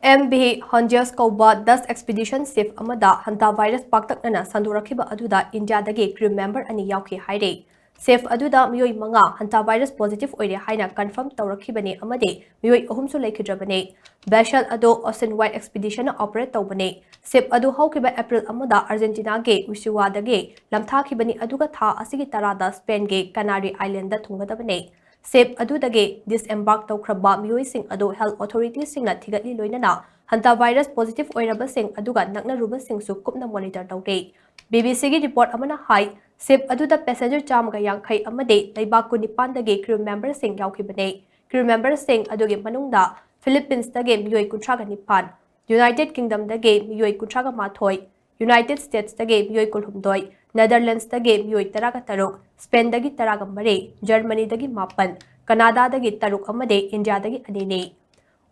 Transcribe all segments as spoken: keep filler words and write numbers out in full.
M V Hondius ꯀꯧꯕ Dutch expedition ship ꯑꯃꯗ hantavirus ꯄꯥꯛꯇꯛꯅꯅ ꯁꯟꯗꯣꯔꯛꯈꯤꯕ ꯑꯗꯨꯗ ꯏꯟꯗꯤꯌꯥꯗꯒꯤ crew member ꯑꯅꯤ ꯌꯥꯎꯈꯤ ꯍꯥꯏꯔꯦ꯫ Ship ꯑꯗꯨꯗ ꯃꯤꯑꯣꯏ ꯃꯉꯥ hantavirus positive ꯑꯣꯏꯔꯦ ꯍꯥꯏꯅ confirm ꯇꯧꯔꯛꯈꯤꯕꯅꯤ ꯑꯃꯗꯤ ꯃꯤꯑꯣꯏ ꯑꯍꯨꯝꯁꯨ ꯂꯩꯈꯤꯗ꯭ꯔꯕꯅꯤ꯫ Vessel ꯑꯗꯨ Ocean Wide Expedition ꯅ operate ꯇꯧꯕꯅꯤ꯫ Ship ꯑꯗꯨ ꯍꯧꯈꯤꯕ April ꯑꯃꯗ Argentina ꯒꯤ Ushuaia ꯗꯒꯤ ꯂꯝꯊꯥꯈꯤꯕꯅꯤ, ꯑꯗꯨꯒ ꯊꯥ ꯑꯁꯤꯒꯤ ꯇꯔꯥꯗ Spain ꯒꯤ Canary Island ꯗ ꯊꯨꯡꯒꯗꯕꯅꯤ꯫ Ship ꯑꯗꯨꯗꯒꯤ disembark ꯇꯧꯈ꯭ꯔꯕ ꯃꯤꯑꯣꯏꯁꯤꯡ ꯑꯗꯨ health authority ꯁꯤꯡꯅ ꯊꯤꯒꯠꯂꯤ, ꯂꯣꯏꯅꯅ hantavirus positive ꯑꯣꯏꯔꯕꯁꯤꯡ ꯑꯗꯨꯒ ꯅꯛꯅꯔꯨꯕꯁꯤꯡꯁꯨ ꯀꯨꯞꯅ monitor ꯇꯧꯔꯤ꯫ B B C ꯒꯤ report ꯑꯃꯅ ꯍꯥꯏ, ship ꯑꯗꯨꯗ passenger ꯆꯥꯝꯃꯒ ꯌꯥꯡꯈꯩ ꯑꯃꯗꯤ ꯂꯩꯕꯥꯛ ꯀꯨꯟꯅꯤꯄꯥꯟꯗꯒꯤ crew member ꯁꯤꯡ ꯌꯥꯎꯈꯤꯕꯅꯤ꯫ Crew member ꯁꯤꯡ ꯑꯗꯨꯒꯤ ꯃꯅꯨꯡꯗ Philippines ꯇꯒꯤ ꯃꯤꯑꯣꯏ ꯀꯨꯟꯊ꯭ꯔꯥꯒ ꯅꯤꯄꯥꯟ, United Kingdom ꯗꯒꯤ ꯃꯤꯑꯣꯏ ꯀꯨꯟꯊ꯭ꯔꯥꯒ ꯃꯥꯊꯣꯏ, United States ꯇꯒꯤ ꯃꯤꯑꯣꯏ ꯀꯨꯟꯍꯨꯝꯗꯣꯏ, Netherlands ꯇꯒꯤ ꯃꯤꯑꯣꯏ ꯇꯔꯥꯒ ꯇꯔꯨꯛ, Spain ꯗꯒꯤ ꯇꯔꯥꯒ ꯃꯔꯤ, Germany ꯗꯒꯤ ꯃꯥꯄꯟ, Canada ꯗꯒꯤ ꯇꯔꯨꯛ ꯑꯃꯗꯤ ꯏꯟꯗꯤꯌꯥꯗꯒꯤ ꯑꯅꯤꯅꯤ꯫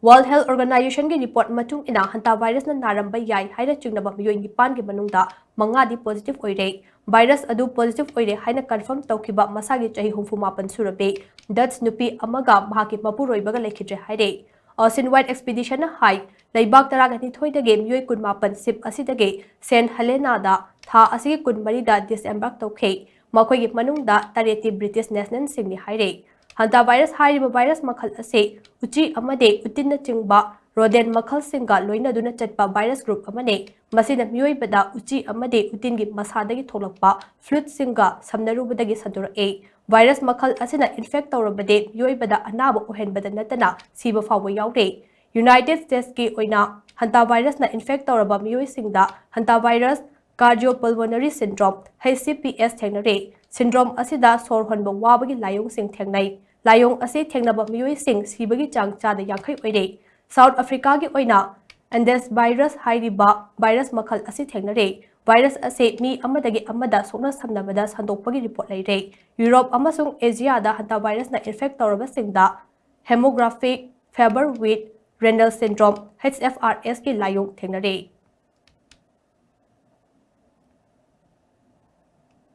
World Health Organization ꯒꯤ report ꯃꯇꯨꯡ ꯏꯟꯅ, hantavirus ꯅ ꯅꯥꯔꯝꯕ ꯌꯥꯏ ꯍꯥꯏꯅ ꯆꯤꯡꯅꯕ ꯃꯤꯑꯣꯏ ꯅꯤꯄꯥꯟꯒꯤ ꯃꯅꯨꯡꯗ ꯃꯉꯥꯗꯤ positive ꯑꯣꯏꯔꯦ꯫ Virus ꯑꯗꯨ positive ꯑꯣꯏꯔꯦ ꯍꯥꯏꯅ confirm ꯇꯧꯈꯤꯕ ꯃꯁꯥꯒꯤ ꯆꯍꯤ ꯍꯨꯝꯐꯨ ꯃꯥꯄꯟ ꯁꯨꯔꯕꯤ Dutch ꯅꯨꯄꯤ ꯑꯃꯒ ꯃꯍꯥꯛꯀꯤ ꯃꯄꯨꯔꯣꯏꯕꯒ ꯂꯩꯈꯤꯗ꯭ꯔꯦ ꯍꯥꯏꯔꯦ꯫ Ocean Wide Expedition ꯅ ꯍꯥꯏ, ꯂꯩꯕꯥꯛ ꯇꯔꯥꯒ ꯅꯤꯊꯣꯏꯗꯒꯤ ꯃꯤꯑꯣꯏ ꯀꯨꯟꯃꯥꯄꯟ ship ꯑꯁꯤꯗꯒꯤ Saint Helena ꯗ ꯊꯥ ꯑꯁꯤꯒꯤ ꯀꯨꯟꯃꯔꯤꯗ disembark ꯇꯧꯈꯤ꯫ ꯃꯈꯣꯏꯒꯤ ꯃꯅꯨꯡꯗ ꯇꯔꯦꯠꯇꯤ British national ꯁꯤꯡꯅꯤ ꯍꯥꯏꯔꯦ꯫ Hantavirus ꯍꯥꯏꯔꯤꯕ virus ꯃꯈꯜ ꯑꯁꯤ ꯎꯆꯤ ꯑꯃꯗꯤ ꯎꯇꯤꯟꯅꯆꯤꯡꯕ rodent ꯃꯈꯜꯁꯤꯡꯒ ꯂꯣꯏꯅꯗꯨꯅ ꯆꯠꯄ virus group ꯑꯃꯅꯤ꯫ ꯃꯁꯤꯅ ꯃꯤꯑꯣꯏꯕꯗ ꯎꯆꯤ ꯑꯃꯗꯤ ꯎꯇꯤꯟꯒꯤ ꯃꯁꯥꯗꯒꯤ ꯊꯣꯛꯂꯛꯄ fluid ꯁꯤꯡꯒ ꯁꯝꯅꯔꯨꯕꯗꯒꯤ ꯁꯟꯗꯣꯔꯛꯏ꯫ Virus ꯃꯈꯜ ꯑꯁꯤꯅ infect ꯇꯧꯔꯕꯗꯤ ꯃꯤꯑꯣꯏꯕꯗ ꯑꯅꯥꯕ ꯑꯣꯏꯍꯟꯕꯗ ꯅꯠꯇꯅ ꯁꯤꯕ ꯐꯥꯎꯕ ꯌꯥꯎꯔꯤ꯫ United States ꯀꯤ ꯑꯣꯏꯅ hantavirus ꯅ infect ꯇꯧꯔꯕ ꯃꯤꯑꯣꯏꯁꯤꯡꯗ hantavirus cardiopulmonary syndrome, H C P S, ꯊꯦꯡꯅꯔꯦ꯫ Syndrome ꯑꯁꯤꯗ ꯁꯣꯔ ꯍꯣꯟꯕ ꯋꯥꯕꯒꯤ ꯂꯥꯏꯑꯣꯡꯁꯤꯡ ꯊꯦꯡꯅꯩ꯫ ꯂꯥꯏꯑꯣꯡ ꯑꯁꯤ ꯊꯦꯡꯅꯕ ꯃꯤꯑꯣꯏꯁꯤꯡ ꯁꯤꯕꯒꯤ ꯆꯥꯡ ꯆꯥꯗ ꯌꯥꯡꯈꯩ ꯑꯣꯏꯔꯦ꯫ South Africa ꯒꯤ ꯑꯣꯏꯅ Andes virus ꯍꯥꯏꯔꯤꯕ virus ꯃꯈꯜ ꯑꯁꯤ ꯊꯦꯡꯅꯔꯦ꯫ Virus ꯑꯁꯤ ꯃꯤ ꯑꯃꯗꯒꯤ ꯑꯃꯗ ꯁꯣꯛꯅ ꯁꯝꯅꯕꯗ ꯁꯟꯗꯣꯛꯄꯒꯤ report ꯂꯩꯔꯦ꯫ Europe ꯑꯃꯁꯨꯡ Asia ꯗ hantavirus ꯅ infect ꯇꯧꯔꯕꯁꯤꯡꯗ hemorrhagic fever with renal syndrome, H F R S ꯀꯤ ꯂꯥꯏꯑꯣꯡ ꯊꯦꯡꯅꯔꯦ꯫